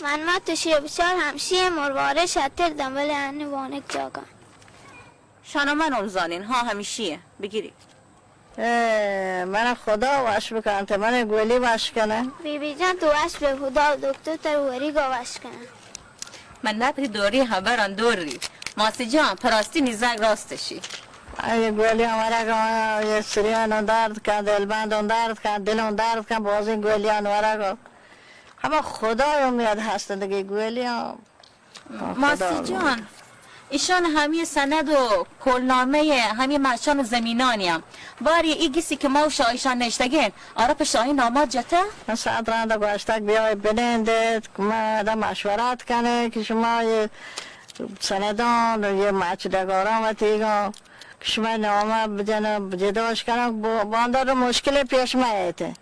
من ما تو شیه بچار همشی مرواره شتر دم، ولی انی وانک جاگا. شانو من هم زانین، ها، همیشیه. بگیری. اے، من خدا وش بکنت، من گولی وش کنه. بی بی جان، تو وش به خدا و دکتر تر وریگا وش کنه. من نپری دوری خبران دوری. ماسی جان، پراستی نیزک راستشی. اے گولی هم ورگ، اے سریان هم درد کن، دلبند هم درد کن، دل هم درد کن، بازی گولی هم ورگ. همه خدای امید هست دیگه، گولی هم. ماسی جان، ایشان همی سند و کلنامهٔ همی مچان و زمینانی هم. باری ای گیسی که ما و شاهیشان نشتگین، آرا په شاهی نامات جته؟ من صد رند گوشتگ بیای بنندت، ما دا مشورت کنه که شما یه سندان و یه مچ ڈگاران و تیگان که شما نامه بجنه، جداش کنه، با-، باندار مشکل پیش ما ایته.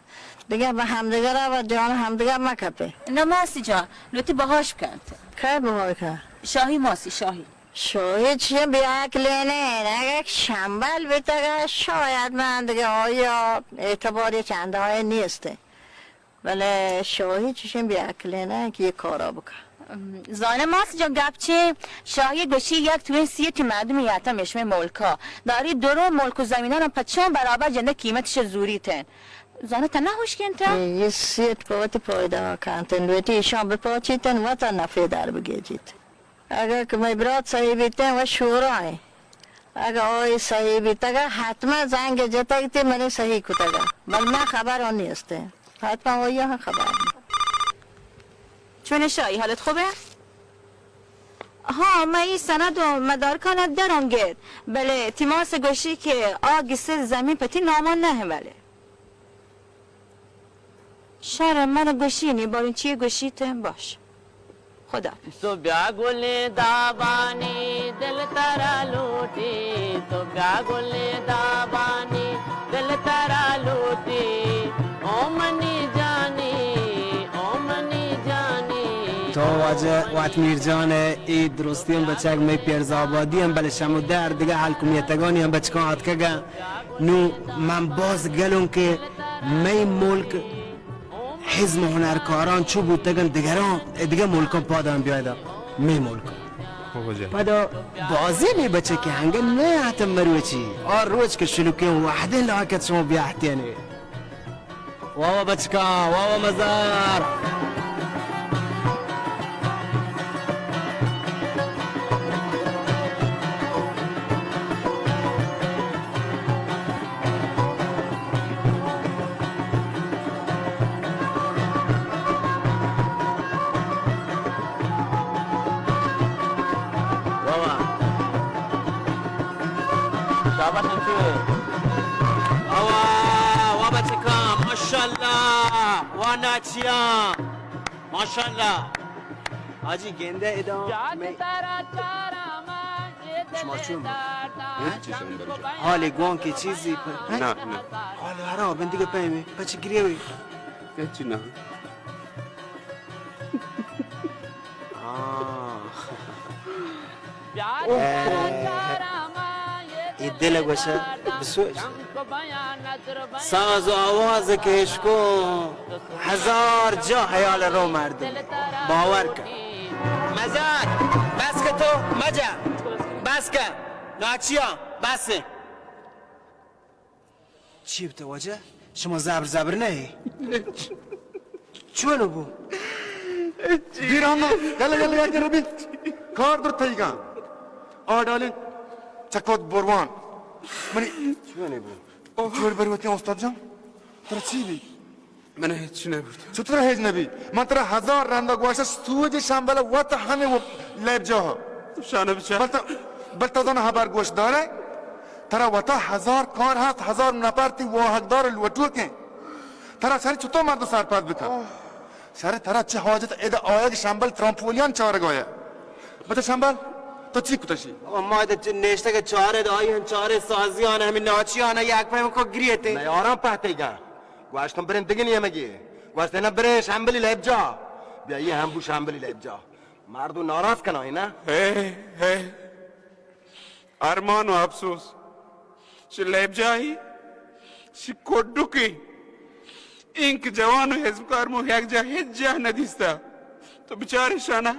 دیگه به همدیگر و جان همدیگر مکپه. نه ماسی جان، لوتی بهاش بکنت. کی بهای که؟ شاهی ماسی، شاهی. شاهی چیه بی عقلینه، اگه شنبل بیتگه شاید من دیگه آیا اعتباری چنده های نیسته. ولی شاهی چشیں بی عقلینه که یه کارا بکن. ام، زانه ماسی جان گپ چه؟ شاهی گوشی یک توین سی تی مردمی یاتا میشمه ملکا. داری درو ملک و زمینان پچان برابر جنده قیمتش زوریتن. زانه تا نهوش کن تا؟ یه، یه سیت پاتی پایدا کنتن، لوتی ایشان بپاچیتن و تا نفع در بگیجیت. اگه که می برات صحیح بیتن و شورای. اگه آی صحیح بیتگه، حتما زنگ جتگ تی منی صحیح کتگه. بل من خبر آن نیسته. حتما آیا هم خبر. چون شاهی حالت خوبه؟ ها، من این سند و مدارکان درم گرد. بله، تیماس گوشی که آ گسه زمین پتی نامان نه بله. شر من گوشی نی، بارین چی گوشی ته باش. خدا. تو بیا گلیں دابانی دل ترا لوٹی، تو بیا گلیں دابانی دل ترا لوٹی، او منی جانی، او منی جانی. تو واجہ وات میر جان ء اے درستی ہم بچک مئے پیرزآبادی ہم، بلے شمو دہر دگہ ہلک و میتگانی ہم بچکاں آتکگ ء. نوں من باز گلوں کہ مئے ملک ہزم و ہنرکاران چو بوتگ انت، دگراں، دگہ ملکاں پاداں بیایدا مئے ملک. پدا بازیں مئے بچکے انگت نہ اتن مروچی، آ روچ کہ شلوکیں وہدیں لاکت شما بیاہتینے. واہ واہ بچکاں، واہ واہ مزار. واہ واہ. شاباش انچو. واہ واہ، واہ بچکاں، ماشاءاللہ، واہ ناچیاں، ماشاءاللہ. حاجی گندے ادا. شما چون؟ ہاں؟ حال گوان کی چیزی پر؟ نہ، نہ. حال حرام بندگی پیمے، پچ گریوی. ہچ نہ. آہ. اے، اے دل گوشہ بسوچ. ساز و آواز کہ اشکو ہزار جا حیال رو مردم. باور کن. مزار، بس کہ تو مجا. بس کن. ناچیا، بس. چی بوتہ واجہ؟ شما زبر زبر نہ ئے؟ چون بو؟ گیر ہم، یلا، یلا، یلا، ربی. کار در تئیگا. آ ڈالیں چکوت بروان. منی چون بو؟ چون بروتی استاد جان؟ ترا چی بی؟ من ہچ نہ بوت. چطور ہچ نہ بی؟ من ترا ہزار رندا گوشت، سوج شمبل وت ہمے و لیب جاہ. شانہ بچار. بل تا، بل تا زانہ ہبر گوش دارے؟ ترا وتا ہزار کار ہست، ہزار نفر تی واہگدار لوٹوکیں. ترا شر چطور مردم سرپد بکن؟ شر ترا چہ حاجت ادا آیگ شمبل ترامپولیان چارگایا؟ بچہ شمبل، تو چی کتشی؟ ما ادا چہ نیشتگ چارے، آئی ہم چارے سازیان، ہمیں ناچیان، یک پیم کو گریتے. نیاران پہتے گا. گوشتم بریں دگنی ہمگی. گوشتے نہ بریں شمبلی لیب جا. بیا یہ ہم بو شمبلی لیب جا. مردو ناراض کنائی نا. ہے، ہے. ارمان و افسوس. چہ لیب جاہی، چہ کڈکی. اینک جوان و ہزمکار مو یک جا ہچ جا ندیستا. تو بچار اشانا،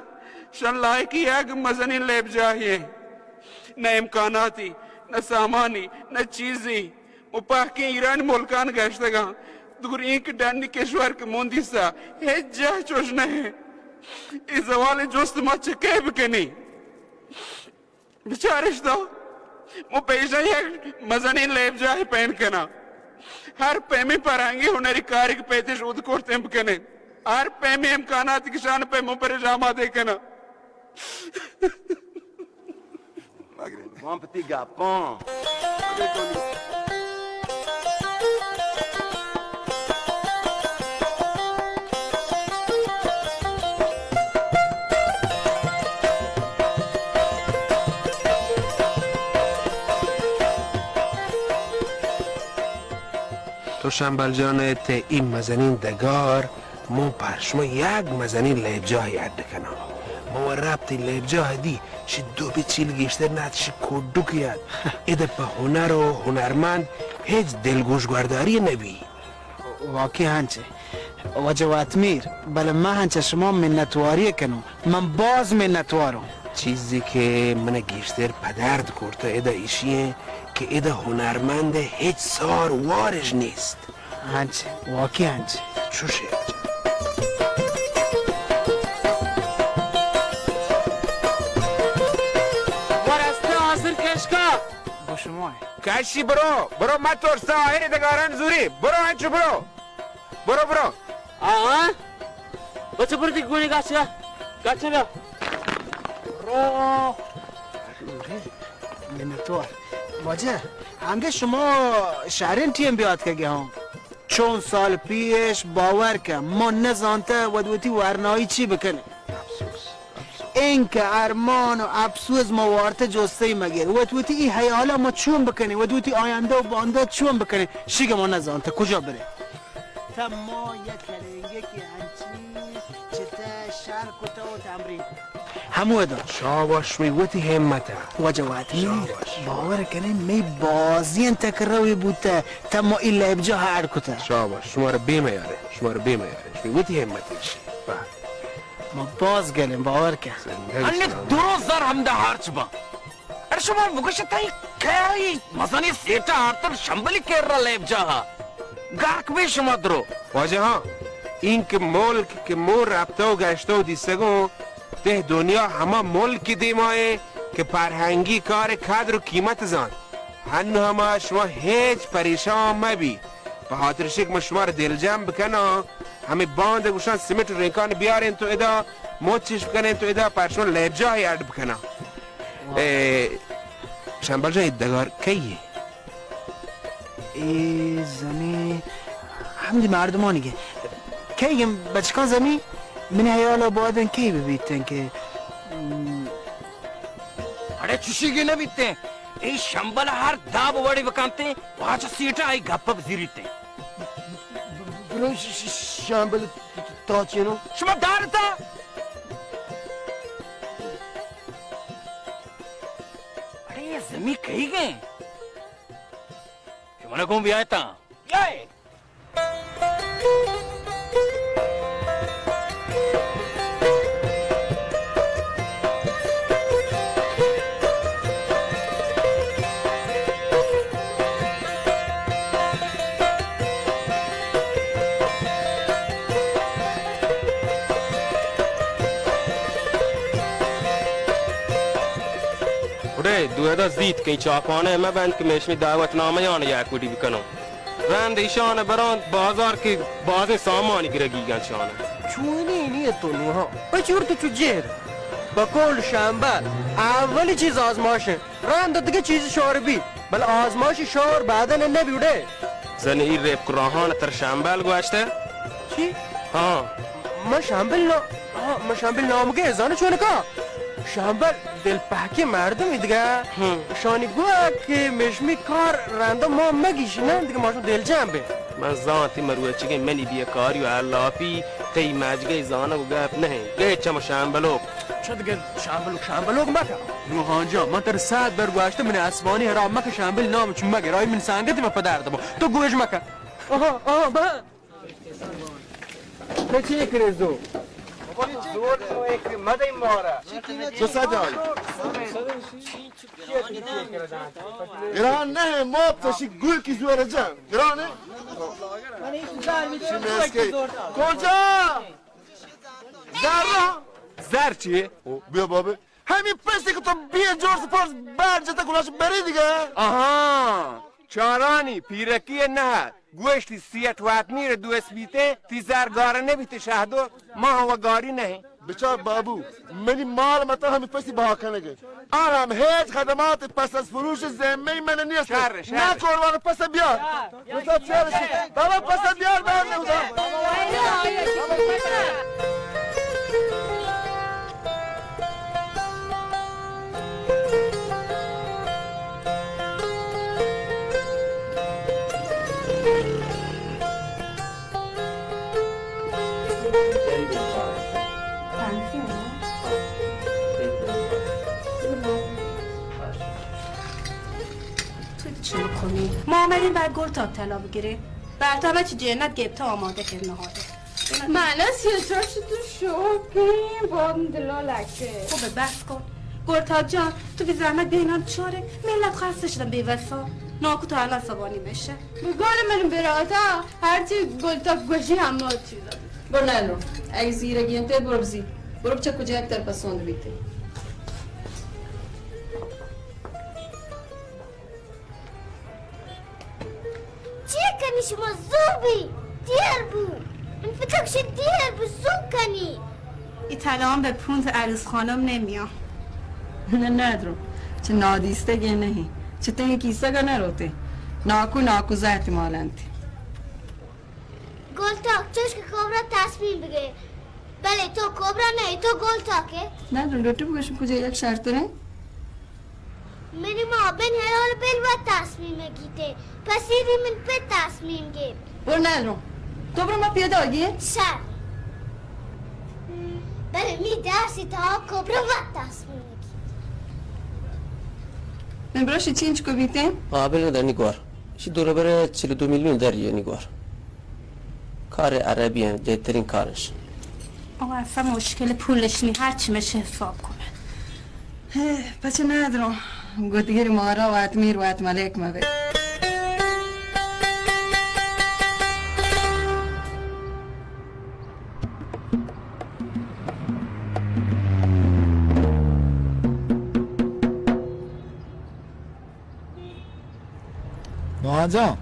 شان لائق یک مزنیں لیب جاہے۔ نہ امکاناتی، نہ سامانی، نہ چیزی۔ مو پہکیں ایرانی ملکان گشتگاں، دور اینکہ ڈنی کشور کہ مون دیسا، ہچ جاہ چوش نہ۔ اے زوال جست ما چہ کئے بکنی؟ بچارش تو، مو پیشا یک مزنیں لیب جاہے پین کناں۔ ہر پیمیں پرہنگی ہنری کارے کہ پیتش اود کرتیں بکنیں۔ ہر پیمیں امکاناتی کہ شان پہ مو پرش آمادے کناں۔ قربان پتی گپاں۔ تو شمبل جان ء تہ ای مزنیں ڈگار، من پر شما یک مزنیں لیبجاہے اڈ کناں۔ من و رپت ای لیبجاہ دی، شی دو بچیل گیشتر نہ ات، شی کڈکی ات۔ اد پہ ہنر و ہنرمند ہچ دلگوش گورداری نبی۔ واقعی ہنچے۔ واجہ واتمیر، بلے من ہنچ شما منتواری کنوں۔ من باز منتواروں۔ چیزے کہ من گیشتر پدرد کرتہ ادا ایشی ہیں کہ ادا ہنرمند ہچ سار وارش نیست۔ ہنچ، واقعی ہنچ۔ چوشے۔ ورستہ حاضر کشکا۔ گو شما ہے۔ کشی برو، برو مہ ترسا، آہر دگاران زوری۔ برو انچو برو۔ برو، برو۔ آ، آ۔ بچہ برو دی گونی گاچا۔ گاچا بیا۔ برو۔ منتوار۔ واجہ، ہنگے شما شہرین ٹیم بیات کہ گیا ہوں۔ چون سال پیش باور کن، ما نزانتہ ود وتی ورنایی چی بکنیں۔ افسوس، افسوس۔ اینکہ ارمان و افسوس ما وارتہ جستے مگر۔ وت وتی ای حیالا ما چون بکنیں؟ وت وتی آیندہ و باندہ چون بکنیں؟ شی کہ ما نزانتہ کجا بریں۔ تہ ما یک کلنگے کہ انچی چتہ شر کتہ و تمرین کتہ۔ ہمودا۔ شاباش، شمی وتی ہمت ء۔ واجہ واتمیر، شاباش۔ باور کنیں، مئی بازین تکروی بوتہ، تہ ما ای لیبجاہ اڈ کتہ۔ شاباش، شمارا بے میارے، شمارا بے میارے، شمی وتی ہمت ء۔ ما باز گلیں، باور کن۔ زندگ انت سلامت۔ درو زر ہمدا ہرچ باں۔ اڑے شما بگوشت، تئی کئی مزنی سیٹا آرتن شمبلی کرا لیبجاہا؟ گرک بے شما درو۔ واجہاں، اینکہ ملک کہ مو رپتہ و گشتہ و دیستگوں، تہ دنیا ہما ملک دیما ایں کہ پرہنگی کار قدر و قیمت زانت۔ ہنو ہما شما ہچ پریشان مبی۔ پہ ہاتر شک من شما را دلجم بکناں، ہمے باند گوشان سیمنٹ و رنکان بیارین تو ادا، مچش بکنین تو ادا، پر شما لیبجاہے اڈ بکناں۔ اے، شمبل جان، اے دگار کئی اے؟ اے زمین ہمدی مردمانی کہ کئی گم بچکان زمین، من حیال آبادن کئی ببیتن کہ، م، اڑے چوشی گہ نبیتن، اے شمبل ہر داب وڑی بکنتن، واجہ سیٹا آئی گپ بزیریتن۔ برو ش-، ش-، شمبل تا چینو؟ شما دارتا؟ اڑے، یہ زمین کئی گئے؟ شما نہ گوں بیایتا؟ یائے! گڑے دوئدا زیت کئی چاپانے مہ بند کہ میشمی دعوت نامہ یان یک وڑی بکنوں۔ رند ایشان برانت بازار کہ بازیں سامانی گرگی گنچان۔ چونی نیت تو نوہا۔ پچور تو چو جیر۔ بقول شامبل، اولی چیز آزماش ہے۔ رند دگہ چیز شور بی۔ بل آزماش شور بعدن نبی اڑے۔ زنی ای ریپ کراہان تر شامبل گوشتے؟ چی؟ ہاں۔ من شامبل نا-، ہاں، من شامبل نام گے، زانو چونکا؟ شامبل دل پہکی مردم دیگه۔ ہم۔ شانی گوه که مشمی کار رنده ما مگیش، نه دیگه ما شما دل جمع به۔ من زانتی مروچگه منی بیه کاری و علاپی، تی مجگه زانه و گپ نه۔ گه چم شامبلوک۔ چه دیگه شامبلوک، شامبلوک مکن۔ نوحان جان، من تر صد بر گوشته من اسمانی حرام مکن، شامبل نام چون مگه، رای من سنگتی من پدر دبا۔ تو گوش مکن۔ آها، آها، من تو چی کریزو؟ زور مدئی مارا. دو سد جان. گران نه، ما پشی گل کی زور جان. گرانه؟ چی مسکی؟ کجا؟ زر؟ زر چی؟ او، بیا بابا. همین پسی که تو بیا جور سپرس بر جتا گلاش بری دیگه. آها، چارانی پیرکی نه. گوشتی سیت وات میر دوست بیته، تی زر گار نبیته شهدو، ما هم گاری نه. بچار بابو، منی مال متا همی پسی بها کنگه. آن هم هیچ خدمات پس از فروش ذمه‌ای من نیست. شر، شر. نه قربان پس بیار. بچار چهر شی. بابا پس بیار بند نودا. تو چی کنی؟ ما آمدیم بر گل تاک طلا بگیریم. بر تو همه چی جنت گپته آماده کرد نهاده. من از یه جا شدم شوکیم، بام دلا لکه. خوبه، بس کن. گلتاک جان، تو بی زحمت بینم چاره، ملت خسته شدن بی وفا. ناکو تا الان سوانی بشه. بگار من براتا، هرچی گلتاک گوشی همه چیزا. برو ننو. اگه زیرگی انت، برو بزی. برو بچه کجا یک طرف سوند بیته. چیه کنی شما زوبی؟ دیر بو. این پتک شد دیر بو، زوب کنی. ای طلا هم به پونت عروس خانم نمیان. نه ندرو. چه نادیستگی نهی. چه تنگ کیسه گا نروته. ناکو ناکو زهت مالنتی. گلتاک، چوش که کبرا تصمیم بگیر. بله، تو کبرا نه، تو گلتاکه. نه، لوٹو بگوشم کجا یک شرط داره؟ منی ما بن حلال بل و تصمیم گیته. پسیری من په تصمیم گیت. برو ندرم. تو برو ما پیدا گی؟ شر. بله، می درسی تا کبرا و تصمیم گیت. من برو شی چینچ کو بیته؟ قابل ندر نگوار. شی دور بره چهل و دو میلیون دریه نگوار. کار عربی هم بهترین کارش. آقا اصلا مشکل پولش نی، هر چی میشه حساب کنه. هه، پچه ندرم. گوتگیر مارا وات میر وات ملک مبه. نوحان جان،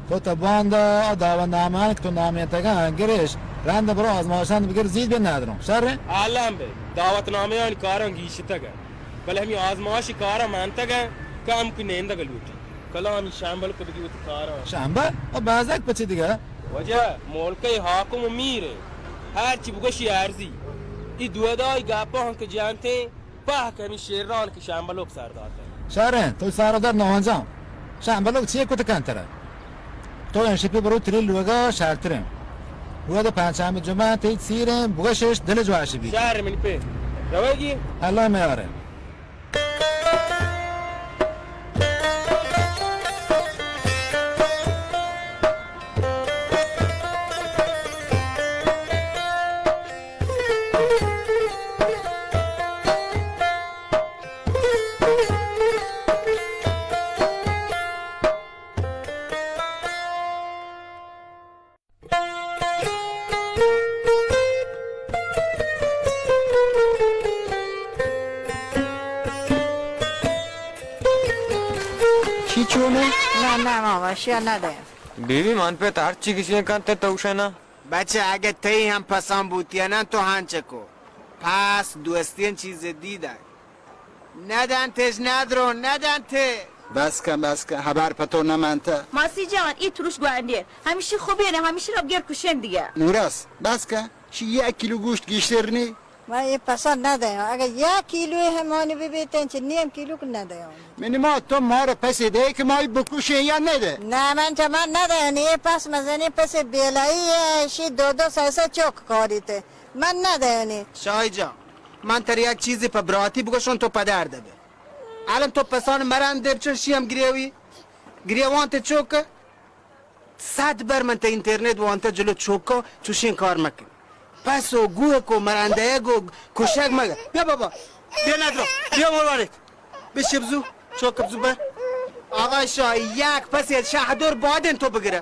تو تا باندا آ دعوت نامه‌ان که تو نامینتگان گرش، رند برو آزمایشان بگر زید بیا ندرم. شر؟ عالم به، دعوت نامه‌ان کاران گیشتگه. بله همی آزمایشی کاران منتگه، کم که نیندگ لوٹی. کلامی شمبل کو بگی وتی کاران. شمبل؟ و بازک پچی دیگه؟ وجه، ملکه حاکم و میره. هر چی بگوشی ارزی. ای دودای گپا هم که جانته، پہ کمی شیران که شمبلوک سر داته. شریں، تو سر در نوحان جان. شمبلوک چیه کت کنتره؟ تو این شپی برو تری لوگا شرتریں. بود پنجشنبه جمعه تی سیریں، بگشش دل جواش بی. شر منی پی. روگی؟ الله میاره. چی چونه؟ نه، نه، ما وشیا ندیم. بیبی، من پت هر چی کسی کنت تو اوشنا. بچه، اگه تئی هم پسان بوتیانن تو هنچه کو. پس دوستین چیز دیدن. ندنتش ندرو، ندنته. بس کن، بس کن، هبر پتو نمنته. ماسی جان، ای تروش گوانده. همیشی خوبی نه، همیشی را بگر کشن دیگه. نوراس، بس کن. شی یک کیلو گوشت گیشتر نی. من ای پسند ندیم. اگه یک کیلو همانی ببیتن، چه نیم کیلو که ندیم. منی ما تو ما را پسی ده که ما ای بکشین یا نده؟ نه، من چه من ندیم. ای پس مزنی پس بیلایی، شی دو دو سه سه چوک کاریته. من ندانی. شاهی جان، من تر یک چیزی په براتی بگوشم تو پدر دبه. الان تو پسان مرن دب چون شیم گریوی. گریوان ته چوک. صد بر من ته اینترنت وانته جلو چوکا چوشین کار مکن. پس و گوہک و مرندگ و کشگ مگہ. بیا بابا، بیا ندرو، بیا مروارید. بشی بزو، چوک بزو بر. آقا شاہی، یک پسے شہدور بادن تو بگرہ.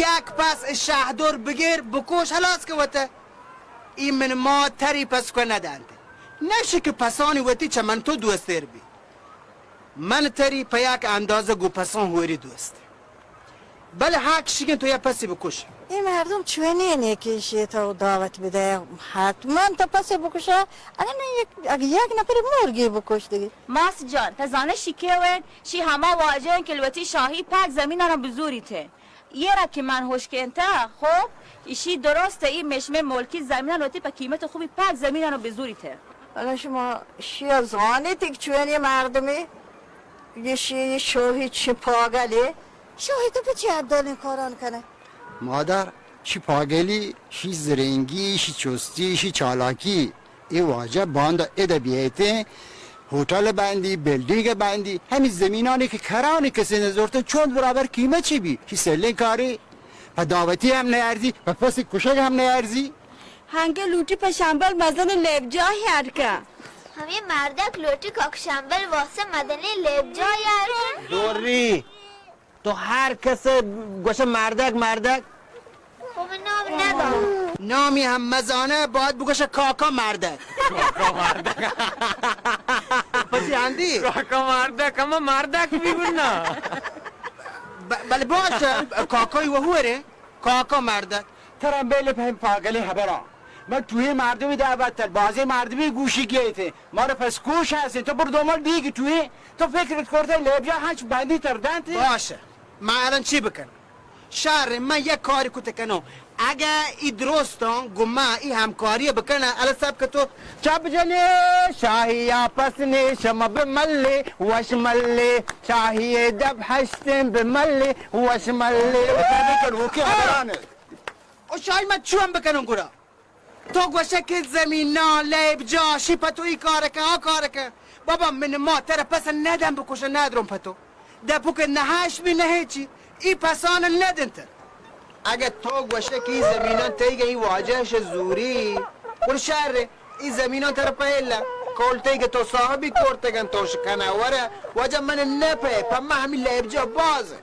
یک پس شہدور بگر، بکوش، ہلاس کہ وتہ. ای من ما تری پس کو ندانت. نشی کہ پسانی وتی چہ من تو دوستر بی. من تری پہ یک اندازہ گوں پساں ہوری دوست. بلے حق شگن تو یا پسی بکش. اے مردم چونیں نیکیں، شی تو دعوت بدے، حتماً تو پسی بکشا. اگہ نہ یک، اگہ یک نفر مرگی بکش دگی. ماس جان، تا زانہ شی کئے وین؟ شی ہما واجہ ایں کہ لوٹی شاہی پاک زمینانا بزوریت. یہ را کہ من ہشکینتا، خب، اشی درست ای مشمے ملکی زمینان وتی پہ قیمت خوبی پاک زمینانو بزوریت. اگہ شما شی زانیت کہ چونیں مردمے، گشی شاہی چی پاگلے؟ شاہی تو پہ چی حد دلیں کاران کنئے؟ مادر، شی پاگلی، شی زرنگی، شی چستی، شی چالاکی. اے واجہ باندا ادا بیایتیں، ہوٹل بندی، بلڈنگ بندی، ہمی زمینانی کہ کرانی کسی نزورتن، چون برابر قیمت چی بی؟ شی سلیں کاری، پہ دعوتی ہم نیارزی، پہ پسی کشگ ہم نیارزی. ہنگے لوٹی پہ شمبل مزن لیبجاہی ہرکا. ہمے مردک لوٹی کاک شمبل واسطہ مزنیں لیبجاہی ہرکا. دوری، تو ہر کس گوشہ مردک، مردک. خب من نام ندارم. نامی ہم مزانہ، باید بگوشہ کاکا مردک. کاکا مردک. پتی ہندی؟ کاکا مردک، ہما مردک بی گنا. ب-، بلے باش، کاکای وہورے. کاکا مردک. ترا بیل پہ پاگلیں حبراں. من ٹوہیں مردمی دعوت تر، بازیں مردمی گوشی گیتے. مارا پس کوش ہستے. تو بر دومل دیگی ٹوہیں. تو فکر کرتے لیبیا ہنچ بندی تر دنت. باش. من الان چی بکنم؟ شر، من یک کاری کت کنم. اگہ ای درستان گو من ای ہمکاری بکنم، الان سب کہ تو چپ جنے، شاہی آپس نے شما بملے، وش ملے، شاہی دب ہشتیں بملے، وش ملے. بکن، اوکے، حبران ہے. او شاہی، من چون بکنم گڑا؟ تو گوشے کہ زمیناں لیب جا، شی پہ تو ای کار کن، آ کار کن. بابا، من ما ترا پس ندم بکش، ندرم پہ تو. دپو کہ نہ ہش بی نہ ہیچی، ای پسان ندن تر. اگہ تو گوشے کہ ای زمیناں تئیگ ای واجہ ش زوری، گڑا شر، ای زمیناں ترا پہ الا کول تئیگ تو صاحبی کرتگن، تو شکنہ ورہ، واجہ من نہ پہ، پہ ما ہمی لیب جا باز.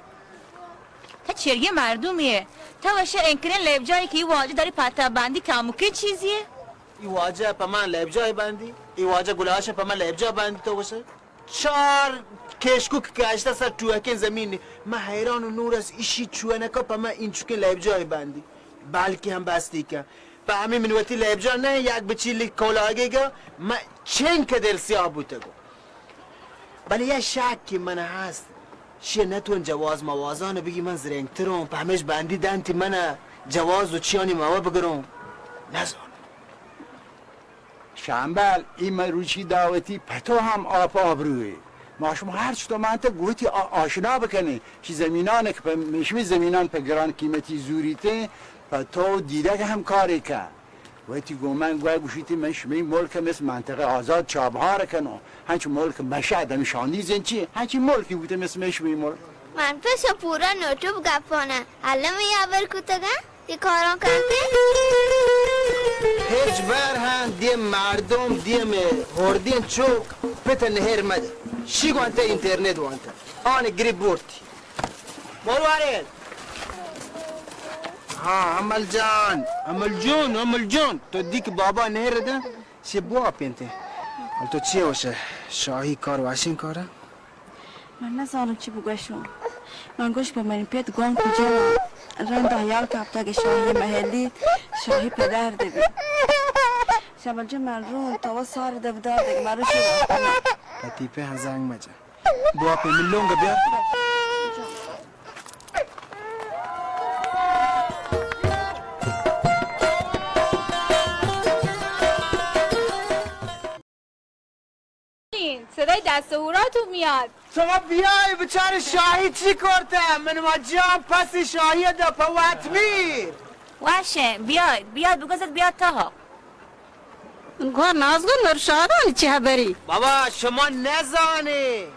تو چریکیں مردمے ئے. تو وشے انکریں لیبجاہے کہ اے واجہ داری پاتا بندی کمکیں چیزے ئے؟ اے واجہ پہ من لیبجاہ بندی، اے واجہ گلاش پہ من لیبجاہ بندی، تو گوشے؟ چار کشکو کہ کشتہ سر ٹوہکیں زمینے. من حیران و نور است، اشی چونکا پہ من اینچکیں لیبجاہ بندی. بلکہ ہم بستی کن. پہ ہمے من وتی لیبجاہ نہ یک بچیلی کولاگے گا، من چنکہ دل سیاہ بوتگو. بلے یک شکے من ہست، شی نتون جواز موازان بگی، من زرنگتروں، پہ ہمیش بندی دنتی من جواز و چیانی موا بگروں، نزانوں. شمبل، ای مروچی دعوتی پہ تو ہم آپ آبروئے. ما شما ہر چطور منطق گوتی آ-، آشنا بکنیں. چی زمینان کہ پہ، شمی زمینان پہ گران قیمتی زوریتیں، پہ تو دیدگ ہم کارے کن. وتی گوں من گوئے گوشیتی، من شمی ملک مثل منطقہ آزاد چابہار کنوں. ہنچ ملک مشہ دمی شاندی زنچی، ہنچی ملکی بوتے مثل من شمی ملک. من پس پورا نوٹو گپانا. الم یا بر کتگا. اے کاراں کنتے؟ ہچ بر ہم دیم مردم، دیم ہردین چوک پت نہر مدے. شی گوانتے انترنت وانتے. آن گریب بورتی. مروارید. ہاں، امل جان. امل جون، امل جون. تو دیک بابا نہر دن. چے بوا پینتے؟ حال تو چے وشے؟ شاہی کار واشیں کارا؟ من نزانم چی بگوشم. من گوش پہ منی پت گون کجا رند حیال کپتگ شاہی محلی، شاہی پدر دبی. شمل جان من رون تو سار دبدار دگہ مروشی. پتی پہ ہزانگ مجا. بوا پہ من لونگ بیار. صدای دست و هوراتون میاد. شما بیای بچار شاهی چی کرده؟ من ما جان پس شاهی دا په وات میر. واشه، بیاید، بیاید، بگذار بیاد تا ها. گوار نازگل نورشادانی چه خبری؟ بابا، شما نزانے.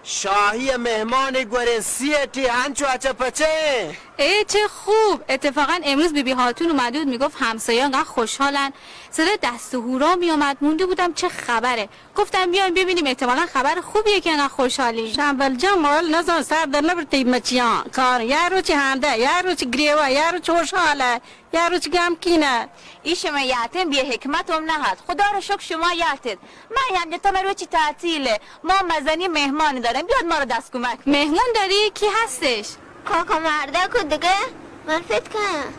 شاہی مہمان گوریں سیٹی ہنچو اچ پچے. ای چه خوب! اتفاقاً امروز بی‌بی خاتون اومده بود، می‌گفت همسایه‌ها انقدر خوشحالن، صدای دست و هورا می‌آمد، مونده بودم چه خبره. گفتم بیایم ببینیم، احتمالاً خبر خوبیه که انقدر خوشحالی. شمبل جان، مال نزان سر در نبر تی مچیان کار. یا روچ هنده، یا روچ گریوه، یا روچ خوشحاله، یا روچ غمکینه. ای شما یاتین بی حکمت هم نه هست. خدا رو شکر شما یاتین. من هم تو روچی تعطیله. ما مزنی مهمان داریم. بیاد ما رو دست کمک کن. مهمان داری؟ کی هستش؟ کاکا مردک و دیگه من فکر کنم.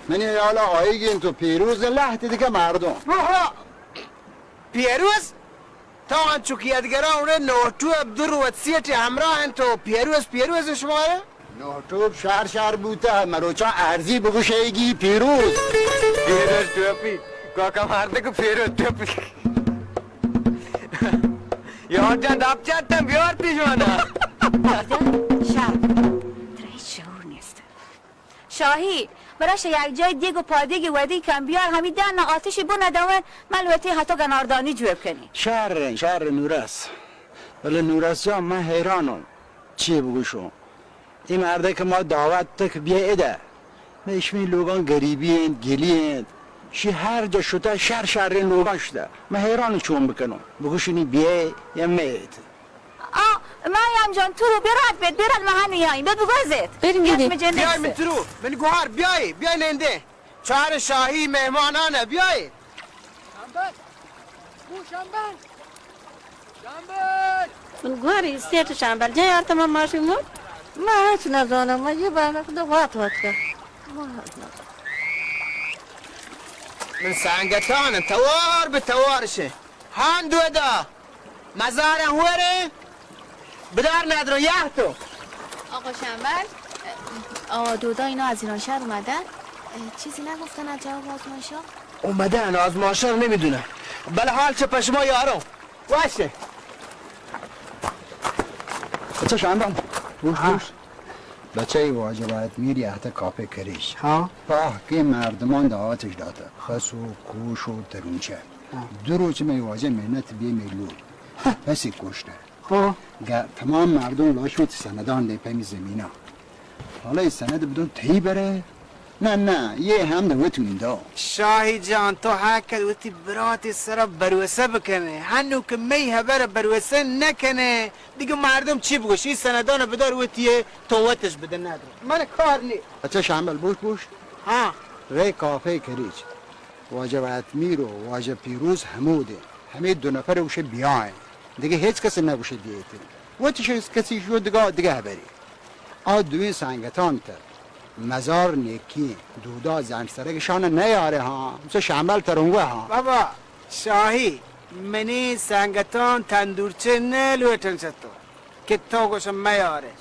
منی حالا آیگین تو پیروز لحت دیگه مردم. آها! پیروز؟ تا انچو که یادگرا اونه نوٹو عبدالروت سیٹ همراه انت و پیروز، پیروز شماره؟ نوٹو شهر شهر بوته، مروچا ارزی بگوشیگی پیروز. پیروز ٹوپی، کاکا مردک پیروز ٹوپی. یار جان، دپ چتن بیار پیش منا. شهر. ترا هیچ شعور نیست. شاهی، برا شه یک جای دیگ و پادیگ ودی کن بیار، همی دن آتشی بندون، من وتی هتو گناردانی جوب کنی. شر، شر نورس. ولی نورس جان، من حیرانم. چی بگوشم؟ این مرده که ما دعوت تک بیا اده. من اشمی لوگان غریبی انت، گلی انت. شی هر جا شده، شر شر این لوگان شده. من حیران چون بکنم. بگوشنی بیای یا میت. آ، مریم جان، تو رو برات بید، برات ما هنو یاییم. بید بگوزید. بریم دیدی. بیای من تو رو. من گوهر، بیای، بیای ننده. چار شاهی مهمانانه، بیای. شنبل. او شنبل. شنبل. من گوهر استیت شنبل. جای آرت من ماشین مو؟ من هیچ نزانم. من یه بانه خدا وات وات کن. من سنگتان توار به توار شه. هان دودا. مزار هوره. بدار ندرو یه تو. آقا شنبل، آقا دودا اینا از ایران شهر اومدن. اه، چیزی نگفتن از جواب آزمایشا؟ اومدن، آزمایشا رو نمیدونم. بله حال چه پشما یارو. باشه. بچه شنبل. گوش، ها. گوش. بچه واجبات میری احت کافه کریش. ها. پاه که مردمان دعوتش داته. خس و کوش و ترونچه. ها. دو روچ می واجه محنت بی میلو. ها. پسی کشته. خب. گ-، تمام مردم لاش وتی سندان دی پمی زمینا. حالا این سند بدون تهی بره؟ نه، نه، یه هم ده وتون دا. شاهی جان، تو حق وتی برات سرا بروسه بکنه. هنو که می هبر بروسه نکنه، دیگه مردم چی بگوش؟ این سندان بدار وتی تو وتش بده نداره. من کار نی. اچھا شامل بوش بوش. ها. ری کافه کریچ. واجه وتمیر و واجه پیروز هموده. همه دو نفر گوشه بیاین. دیگه هیچ کس نگوشه بیایتین. وتی شخص کسی شو دیگه، دیگه هبری. آ دوی سنگتان ته مزار نیکی دودا زنگ سرگشان نیاره ها. مثل شمبل ترنگوه ها. بابا، شاهی، منی سنگتان تندورچه نه لوٹن چتو. که تو گوشم میاره.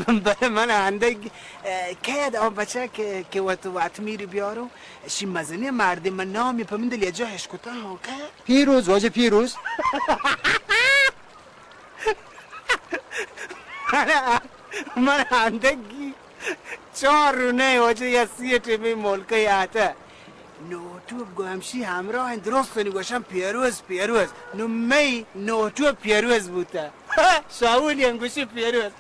بله من اندگ، اه، کید آ بچه که، که وت، وتمیر بیارو، شی مزنی مردی من نامی په من دل یه جا هشکتا ها که؟ پیروز، واجه پیروز. من، من اندگی چار رونه واجه یا سی ٹیمی ملکه یاته. نوٹو گوشم شی همراه درست نی گوشم پیروز، پیروز. نو می نوٹو پیروز بوته. شاولی هم گوشی پیروز.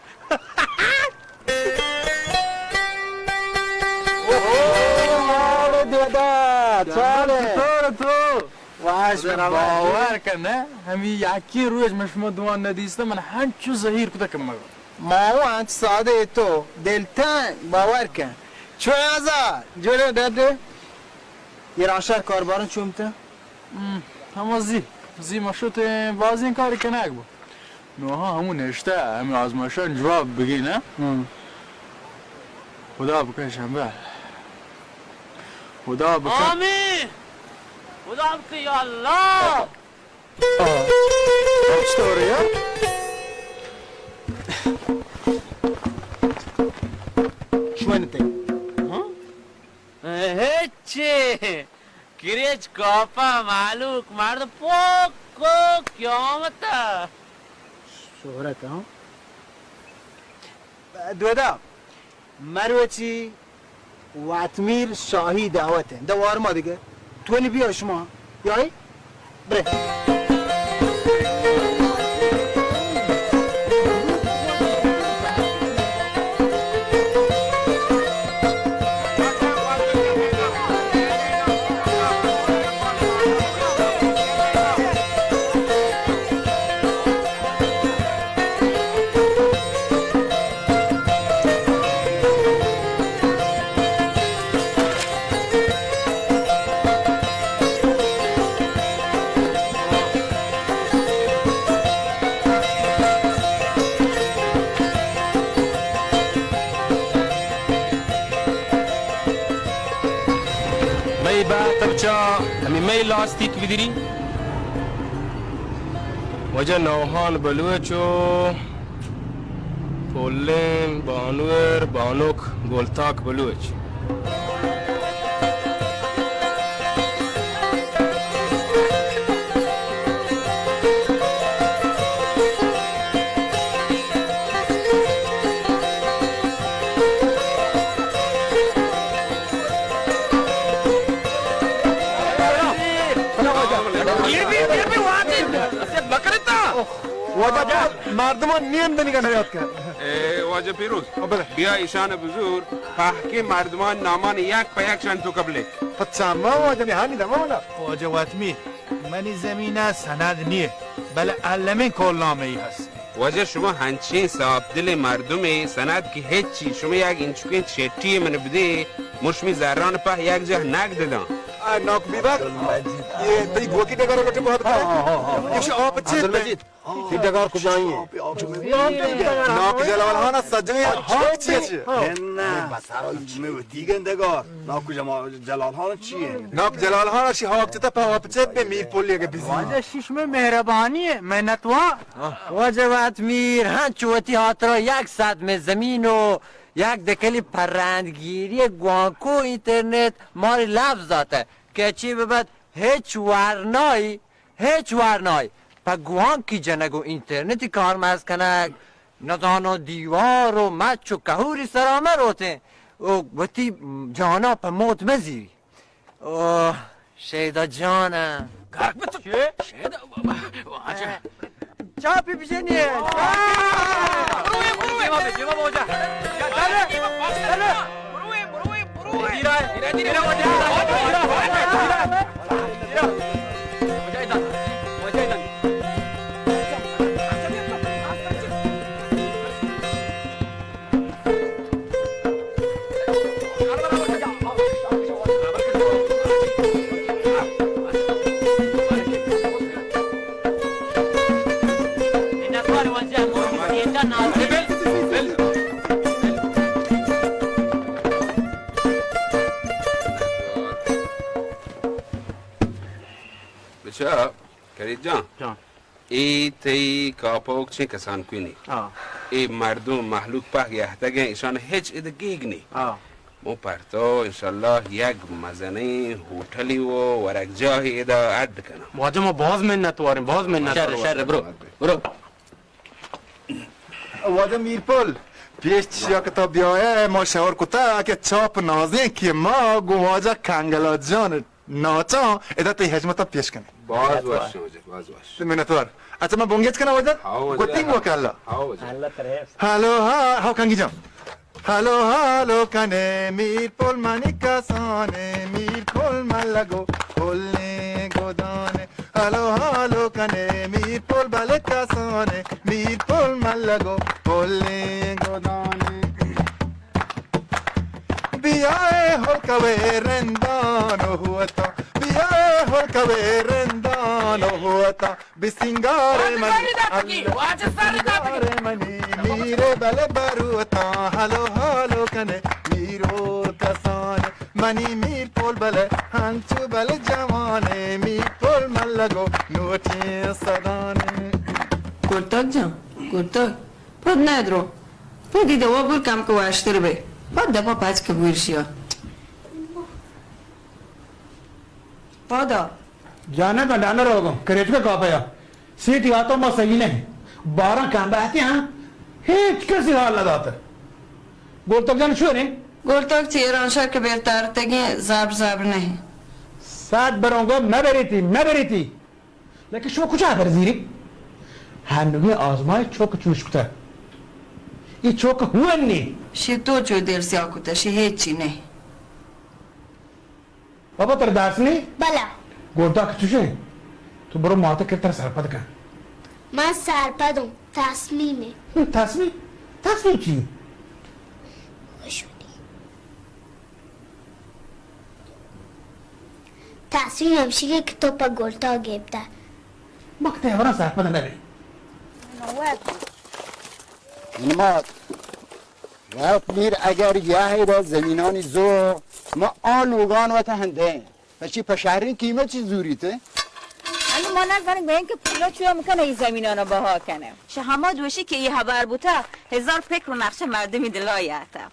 اوه، چاله دودا، چاله. چطور تو؟ واش، خدا باور کن، نه؟ همی یکی روز من شما دوان ندیسته، من هنچو زهیر کده که مگو. ما و انت ساده تو دلتنگ، باور کن. چو ازار، جوره دده؟ یه راشار کاربارن چومته؟ ام، هما زی، زی ما شتیں بازیں کارے کنگ بو. نوہا ہمو نشتہ، ہمے آزمائشان جواب بگی نا. ہم. خدا بکن شمبے. خدا بکن. آمین. خدا بکن یا اللہ. آہ. چطوری یا؟ شوئے نتے. ہاں؟ ہچی. کریچ کاپا مالوک مرد پوک کو قیامت. شہرت، ہاں. دودا، مروچی واتمیر شاہی دعوت ہے. دوار ما دیگه. تو نی بیا شما. یای؟ برے. ہمے مئے لاستیک بدری۔ واجہ نوہان بلوچ و پلیں بانور بانک گلتاک بلوچ۔ واجہ مردمان نیم دنیگا نیاد کن۔ اے واجہ پیروز، بلے۔ بیا ایشان بزور، پہکیں مردمان نامان یک پہ یک شان تو قبلے۔ پچا ما واجہ نے ہانی دما والا۔ واجہ واتمی، منی زمین سند نیے، بلے المی کول نامے ہست۔ واجہ شما ہنچیں صاف دلیں مردمے، سند کہ ہچی، شما یک انچکیں چٹی من بدے، مشمی زران پہ یک جاہ نقد داں۔ آ، ناک بیبک، یہ تئی گوکی ڈگار لوٹے بہت بتا۔ ہاں، ہاں، ہاں، ہاں۔ یہ آپ چیز عبدالمجید۔ تئی ڈگار کجائی ہیں؟ ناک جلال خان سجنے ہاک چیئے چیئے؟ نہ، بس ہر میں دیگن ڈگار۔ ناک جما-، جلال خان چیئے؟ ناک جلال خان شی ہاک چتا پہ آپ چیت بے میر پولی اگے بزی۔ واجہ شیش میں مہربانی ہے، منتوار۔ واجہ وات میر، ہاں چوتی ہاترا یک سد میں زمین و یک دکلی پرندگیری گوانکو انٹرنیٹ ماری لفظ داتا کہ چی ببد ہچ ورنائی ہچ ورنائی پہ گوانکی جنگ و انٹرنیٹی کارمرز کنگ، نزاناں دیوار و مچ و کہوری سرا مہ روتیں و وتی جانا پہ موت مہ زیری۔ او شیدا جان! گرک بہ تو۔ چے؟ شیدا، واجہ۔ چاپی بجنی۔ بروے، بروے۔ دیما بہ، دیما بہ واجہ۔ چلے، چلے۔ بروے، بروے، بروے۔ دھیرا، دھیرا، دھیرا، واجہ۔ دھیرا، دھیرا۔ واجہ ادھر، واجہ ادھر۔ بچا، کرید جان۔ جان۔ اے تئی کاپوک چیں کسان کوئی نی۔ ہاں۔ اے مردم مہلوک پہ گہتگیں، ایشان ہچ اد گیگ نی۔ ہاں۔ مو پرتو انشاءاللہ یک مزنیں ہوٹلی و ورگ جاہی ادا اڈ کناں۔ واجہ ما باز منت واریں، باز منت شر، واریں۔ شر، برو، برو۔ واجہ میرپل، پیش چیا کہ تو بیائے، ما شور کتا کہ چاپ نازیں کہ ما گوں واجہ کنگلا جان ناچاں ادا تئی ہجمتا پیش کنیں۔ باز وش واجہ، باز وش۔ تو منتوار۔ اچھا، من بنگیج کناں واجہ؟ ہاں واجہ۔ گوتنگ وکلا۔ ہاں واجہ۔ اللہ ترے۔ ہلو، ہاں، ہاں، کنگی جان۔ ہلو، ہلو کنے میر پل منی کسانے، میر پل ملگو پلیں گودانے۔ ہلو، ہلو کنے میر پل بلے کسانے، میر پل ملگو پلیں گودانے۔ بیائے ہلکوے رندان و ہوتا، بیائے ہلکوے رندان و ہوتا، بسنگار منی، واجہ سر داتگی۔ منی میر بل بروتا، ہلو ہلو کنے میر و کسان، منی میر پول بل ہنچو بل جوانے، میر پول ملگو نوٹیں سدانے۔ کرتگ جان، کرتگ۔ پد نہ درو۔ پدی دوا بر کم کہ واشتر بے۔ پد دپا پچ کہ بور شیا۔ پدا۔ جانا کا ڈانا روگا، کریچ کا کاپا یا۔ سیٹی آتا ما صحیح نہیں۔ بارہ کم بہتی ہاں۔ ہیچ کسی حال نہ داتا۔ گولتک جان شو نے؟ گولتک چیران شر کہ بیر تارتگی زبر زبر نہیں۔ سات بروں گو مبریتی، مبریتی۔ لیکن شما کجا برزیری؟ ہنوگی آزمائے چوک چوش کتا۔ ای چوک ہون نی۔ شی تو چو دیر سیاہ کتا، شی ہیچی نی۔ بابا تر داس نی؟ بلا۔ گوردا کہ چوشے؟ تو برو ماتا کر تر سرپد کن۔ من سرپدوں، تصمیمے۔ تصمیم؟ تصمیم چی؟ تصمیم ہمشی کہ تو پہ گلتا گپتا۔ ما کہ تئی ہبراں سرپد نہ بیں۔ نماد، رفت میر اگر یاہی را زمینانی زو، ما آ لوگان وتا ہندیں۔ پچی پہ شہریں قیمت چی زوریت؟ انو ما نزانیں گوئیں کہ پولا چو ہم کنہ ای زمینانا بہا کنہ۔ شہ ہما دوشی کہ ای ہبر بوتا، ہزار پکر و نقشہ مردمی دلا یاتا۔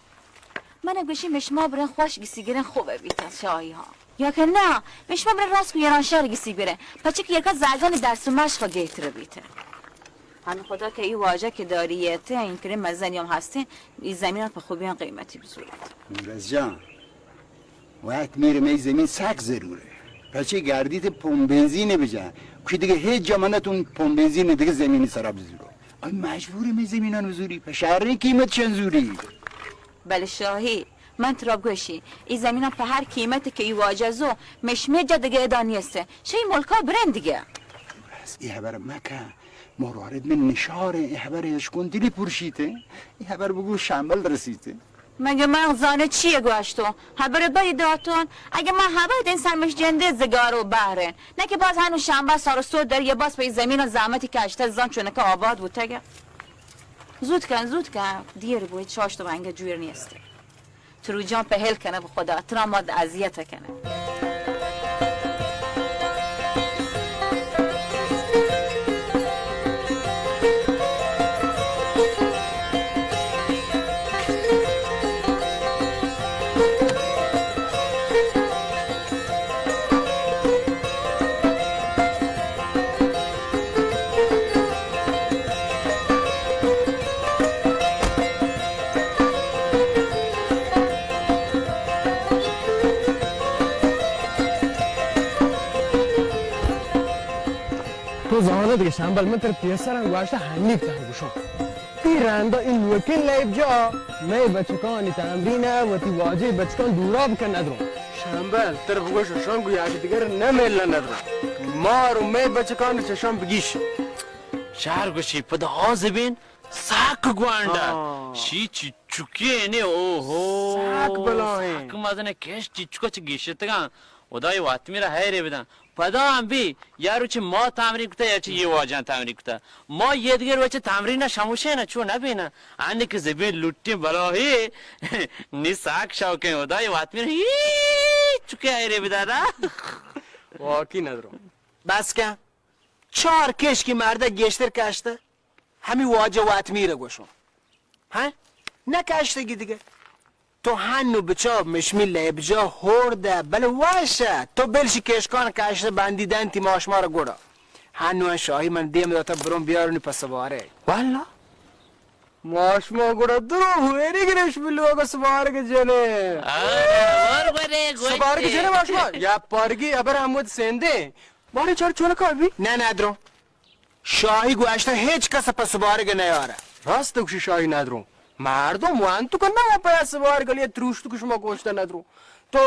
من گوشی مشما برن خوش گسی گرن خوب بیتا شاہی ہاں۔ یا کہ نہ، مشما برن راست کو ایران شہر گسی گرن۔ پچی کہ یکا زاگان درس و مشق گہتر بیتا۔ ہم خدا کہ ای واجہ کہ داری یاتے، این کریم مزنی ہم ہستیں، ای زمینان پہ خوبیان قیمتی بزوریت۔ نورز جان، وت میر مئے زمین سک ضرورے۔ پچے گردیت پمپ بنزین بجا۔ کوئی دگہ ہیچ جا منتون پمپ بنزین دگہ زمین سرا بزورو۔ آئی مجبور مئے زمینان بزوری۔ پہ شہریں قیمت چن زوری۔ بلے شاہی، من ترا گوشی، ای زمینان پہ ہر قیمت کہ ای واجہ زو، مشمے جا دگہ ادا نیست۔ شہ ای ملکا برن دگہ۔ بس، ای ہبر مکن۔ مروارید من نشاریں، ای ہبر اشکن دلی پرشیتے۔ ای ہبر بگو شامبل رسیتے۔ مگہ من زانہ چی گوشتو؟ ہبر بری داتون۔ اگہ من ہبر دین سرمش جندے زگار و بحرین۔ نہ کہ باز ہنو شنبہ سر و سود در یه باز پہ زمین و زحمتی کشتہ زان چونکہ آباد بوتگہ۔ زود کن، زود کن۔ دیر بوی، چاشت و انگہ جویر نیست۔ ترو جان پہل کنہ بہ خدا، ترا ما اذیت کنہ۔ تو زانت کہ شمبل، من ترا پیسر ہم گوشتہ، ہنیگ ترا گوشوں۔ تی رندا ای نوکیں لیب جا مئے بچکانی تمرین ء وتی واجہ بچکان دورا بکن ندروں۔ شمبل، ترا بگوش، شان گو یک دگر نہ ملنا ندروں۔ مارو مئے بچکان چشان بگیش۔ شہر گوشی پدا آزبین ساک گوانڈا۔ ہاں۔ شی چچکے نے، اوہو۔ ساک بلاہیں۔ ساک مزن کش چچکو چ گیشتگاں۔ خدای واتمی را حیرے بدن۔ پدا ہم بی، یا روچ ما تمرین کتا، یا چہ یہ واجہ تمرین کتا۔ ما یہ دیگر وچ تمرین شموشے نا چو نہ بینا۔ آنے کہ زبین لٹیں بلاہی، نی ساک شوقیں خدای واتمی را ہیچ چکے حیرے بدارا۔ واقعی ندرو۔ بس کن۔ چار کشکی مردک گیشتر کشتہ۔ ہمی واجہ واتمیر گوشوں۔ ہاں؟ نہ کشتگی دگہ۔ تو ہنو بچا مشمی لیبجا ہور دہ، بلے واشہ۔ تو بلشی کشکان کشتہ بندی دنتی ماشمار گڑا۔ ہنو ان شاہی من دیم داتا برون بیارونی پس سوارے۔ واللہ؟ ماشما گڑا درو ہوئے نی گرش بلوگ سوارگ جنے۔ آ، ور ورے گوشتے۔ سوارگ جنے ماشما۔ یا پارگی ابر احمد سیندے۔ بارے چار چونکا بی؟ نہ، نہ درو۔ شاہی گوشتہ ہچ کس پہ سبارگ نیارہ۔ راست گوشی شاہی ندرو۔ مردم وانت تو کنا پہ سبارگ لیے تروشت کو شما گوشتہ ندرو۔ تو،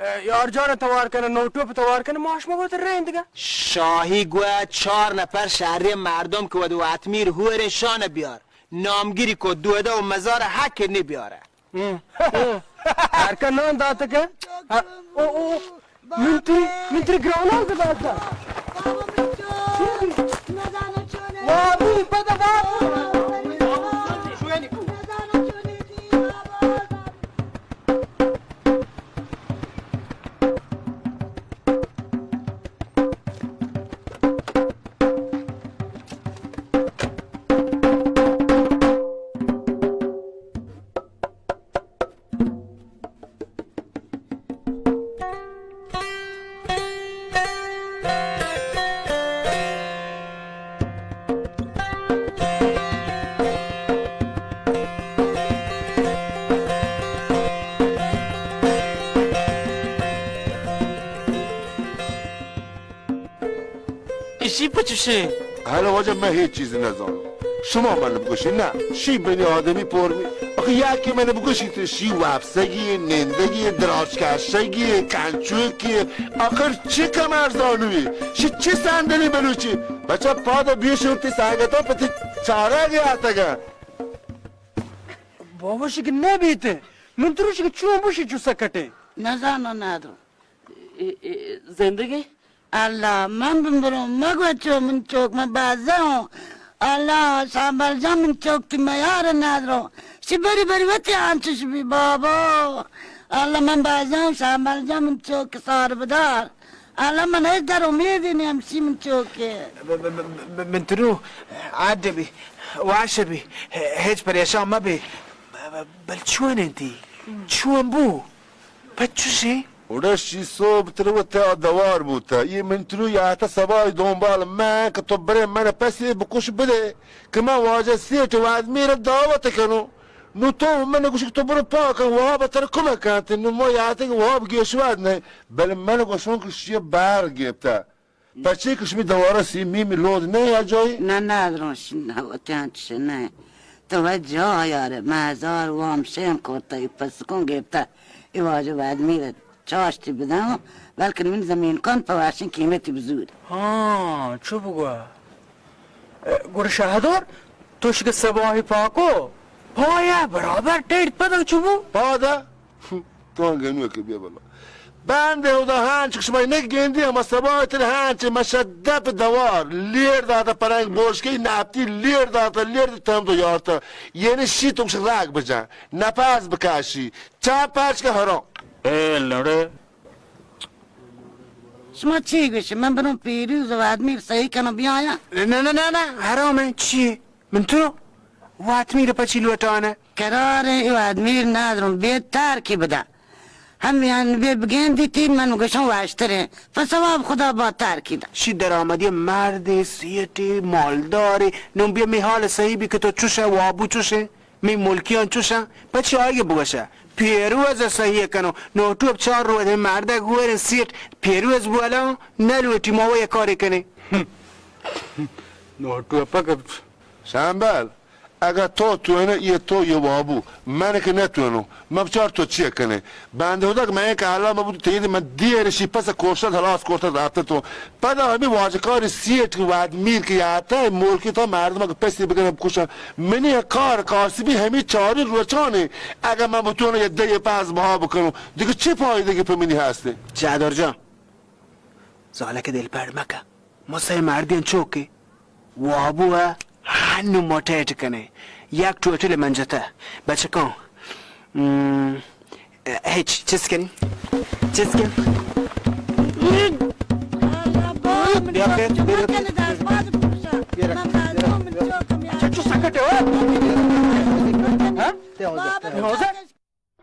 اے، یار جان توار کنہ، نوٹو پہ توار کنہ، ماش ما بہت رہندگا۔ شاہی گویا چار نفر شہری مردم کہ ود واتمیر ہورے شان بیار۔ نامگیری کو دودا و مزار حق نی بیارہ۔ ہم۔ ہرکا نان داتگ ء۔ او، او، من تری، من تری گراناں دات۔ وابی پدا واب۔ ایشی پہ چشیں؟ حالا واجہ من ہیچ چیز نزانوں۔ شما من بگوشی نا، شی بنی آدمی پور می۔ آخه یکی من بگوشی تو شی وپسگی، نندگی، دراج کشگی، کنچوکی، آخر چه کمر زانوی؟ شی چه صندلی بلوچی؟ بچه پادا بیشون تی سنگتا پتی چارگی آتگا۔ بابا شی که نبیته۔ من تروشی که چون بوشی چو سکته۔ نزانو ندرو۔ اے، اے، زندگی؟ اللہ، من بن برو، مگو چو من چوک من بازا ہوں۔ اللہ، شامبل جان من چوک تی میار ندرو۔ شی بری بری وتی آنچش بی بابا۔ اللہ من بازاں شامل جان من چوک سار بدار۔ اللہ من ہچ در امیدی نی ہمشی من چوکے۔ ب-، ب-، ب-، ب-، من ترو عاد بی، واش بی، ہچ پریشان مہ بی۔ ب-، ب-، بل چون انتی؟ چون بو؟ پچوشی؟ اوڑا شی صوب تر وتا دوار بوتا۔ یہ من ترو یا تا سبای دنبال من کہ تو برے من پسی بکش بدے کہ من واجہ سیٹ واد میرا دعوت کنو۔ نو تو من گوش کہ تو برو پاک وہاب تر کمک کنت۔ نو مو یاتے کہ وہاب گیشواد نہ، بل من گوشون کہ شی بار گیپتا۔ پچے کہ شمی دوارہ سی میمی لود نہ یا جای؟ نہ، نہ، درون شی نہ، وتیان چش نہ۔ تو وجہ یار، مہ ہزار وام شیم کرتا، ای پسکون گیپتا، ای واجہ بعد میرا چاشتی بداں، بلکن من زمین کن پہ واشیں قیمتی بزور۔ ہاں، چو بگوا۔ گڑا شہدور، تو شکہ سباہی پاکو، پایا برابر ٹیٹ پدا چو بو؟ پادا؟ تو گنو کہ بیا بلا۔ بندے ہدا ہانچ کہ شما نہ گندی ہما سباہ تر ہانچ مشدپ دوار، لیر داتا پرنگ بوشکی ناپتی لیر داتا لیر تم تو یارتا۔ یعنی شی تو راگ بجان، نپاس بکاشی، چا پاچ کہ ہرو۔ اے لڑے۔ شما چی گوشی؟ من بروں پیروز و آدمی صحیح کنو بیایا؟ نہ، نہ، نہ، نہ، حرام ہے، چی؟ من تو واتمیر پچی لوٹانہ۔ قرار ہے، ای آدمی نادروں بے تار کی بدا۔ ہم یان بے بگین دیتی، من گشوں واشتریں۔ پس ثواب خدا با تار کی دا۔ شی درآمدی مردے، سیٹے، مالدارے، نوں بیا می حال صحیح بی کہ تو چوشے، وابو چوشے، می ملکیان چوشاں، پچی آئی بگوشے۔ پیروز صحیح کنو، نوٹو اب چار روز ہم مردہ گورن سیٹ، پیروز بولا، نہ لوٹی ما وہ یہ کارے کنے۔ نوٹو پک شامبل، اگاں تو توئنہ، یہ تو یہ وابو، من کہ نہ توئنوں، من بچار تو چی کنے۔ بندے ہدا کہ من کہ حالا مہ بوت تید من دیر شی پس کوشت ہلاس کرت رابطہ تو۔ پدا ہمی واجکار سیٹ کہ واد میر کہ یاتا ملکی تا مردم کہ پسی بگن بکشن۔ منی کار کاسبی ہمی چاری روچانے۔ اگاں من بتونوں یہ دہ پاس بہا بکنوں، دیگه چی فائدہ کہ پہ منی ہستے؟ چادر جان، زالک دل پڑ مکہ۔ ما سئے مردین چوکے وابو ء ہنو موٹیٹ کنے۔ یک ٹوٹل من جتہ۔ بچکاں۔ ہم، ہچ چیز کنی؟ چیز کن؟ بیا خیر، بیا خیر۔ اچھا، چو سکٹ ہے،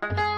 ہاں؟